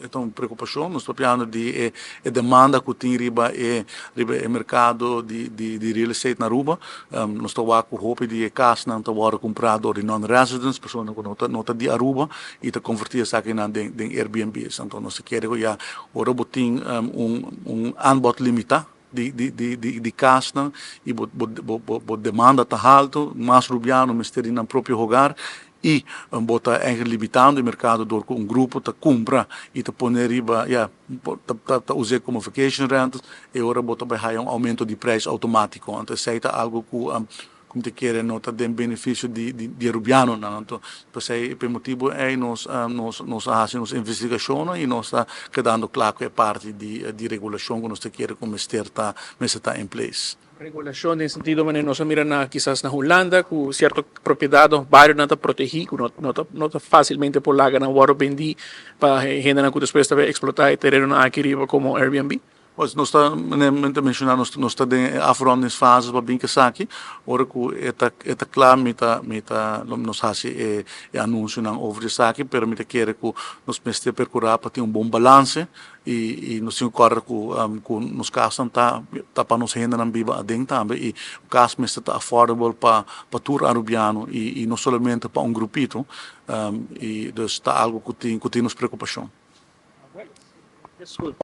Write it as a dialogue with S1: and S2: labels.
S1: E ta un preocupacion. Nos ta papiando di e demanda cu tin riba e mercado di real estate na Aruba. Nos ta wak cu hopi di e casnan ta wordo cumpra door di non-residents, persona cu no ta di Aruba, y ta converti esakinan den Airbnb. Anto nos ta kere cu ya ora bo tin un aanbod limita di casnan y bo demanda ta halto, mas Rubiano mester di nan propio hogar y bo ta eigenlijk limitando e mercado door cu un grupo ta cumpra y ta pone riba, ja, ta usa como vacation rentals y ora bo ta bay un aumento di prijs automatico. Anto esey ta algo cu cu ta kere no ta den beneficio di Rubiano nan. Anto pesey, pa motibo ey nos a haci nos investigacion y nos ta kedando cla cu e parti di regulacion cu nos ta kere cu mester ta in place.
S2: Regulacion den sentido manera nos a mira na kisas na Hulanda, cu cierto propiedad, bario nan ta protegi, cu no ta facilmente por laga nan wordo bendi pa hende nan cu despues ta explota e tereno nan aki riba como Airbnb.
S1: Pues nos ta menciona, nos ta den afrondingsfase pa bin cu esaki. Ora cu e ta cla, mi ta nos haci e anuncio nan over esaki, pero mi ta kere cu nos mester percura pa tin un bon balance y nos tin cu cu nos cas ta pa nos hendenan biba aden tambe y cas mester ta affordable pa tur Arubiano y no solamente pa un grupito y dus ta algo cu tin nos preocupacion.
S2: That's good.